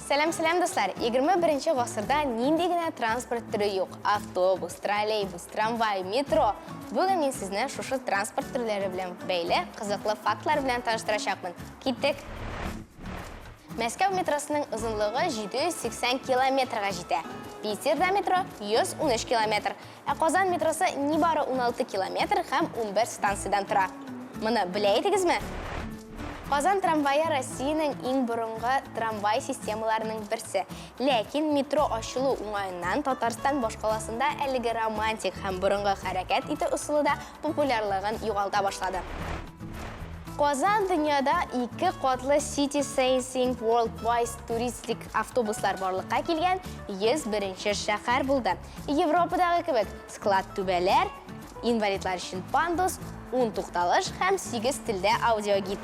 Сәлам, сәлам, дуслар! 21 гасырда нинди генә транспорт төре юк? Автобус, троллейбус, трамвай, метро. Бүген мин сезне шушы транспорт төрләре белән бәйле кызыклы фактлар белән таныштырачакмын. Киттек! Мәскәү метросының озынлыгы 780 километрга җитә. Питерда метро 113 километр, ә Казан метросы нибары 16 километр һәм 11 станциядән тора. Моны белә идегезме? Казан трамвае Россиянең иң борынгы трамвай системаларының берсе. Ләкин метро ачылу уңаеннан Татарстан башкаласында әлеге романтик һәм борынгы хәрәкәт итү ысулы да популярлыгын югалта башлады. Казан дөньяда ике катлы City Sensing Worldwide туристик автобуслар барлыкка килгән 101 нче шәһәр булды. Европадагы кебек склад түбәләр, инвалидлар өчен пандус, ун тукталыш һәм сигез телдә аудиогид.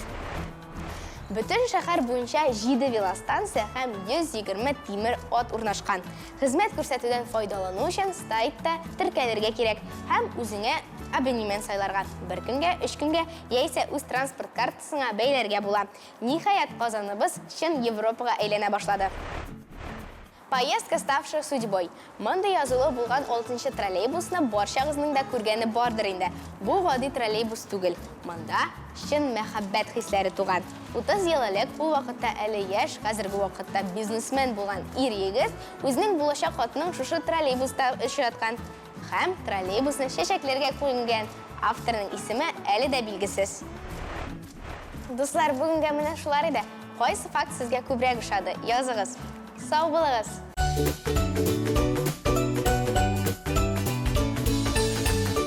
Бөтен шәһәр буенча җиде велостанция һәм 120 тимер ат урнашкан. Хезмәт күрсәтүдән файдалану өчен сайтта теркәлергә кирәк һәм үзеңә абонемент сайларга, бер көнгә, өч көнгә яисә үз транспорт картасыңа бәйләргә була. Ниһаять, Казаныбыз чын Европага әйләнә башлады. Поездка, ставшая судьбой. Мондый язулы булган алтынчы троллейбусны барчагызның да күргәне бардыр инде. Бу гади троллейбус түгел. Монда чын мәхәббәт хисләре туган. 30 ел элек, ул вакытта әле яшь, хәзерге вакытта бизнесмен булган ир-егет үзенең булачак хатынын шушы троллейбуста очраткан һәм троллейбусны чәчәкләргә күмгән. Авторның исеме әле дә билгесез. Дуслар, бүгенгә менә шулар иде. Кайсы факт сезгә күбрәк ошады? Языгыз. Сау булыгыз!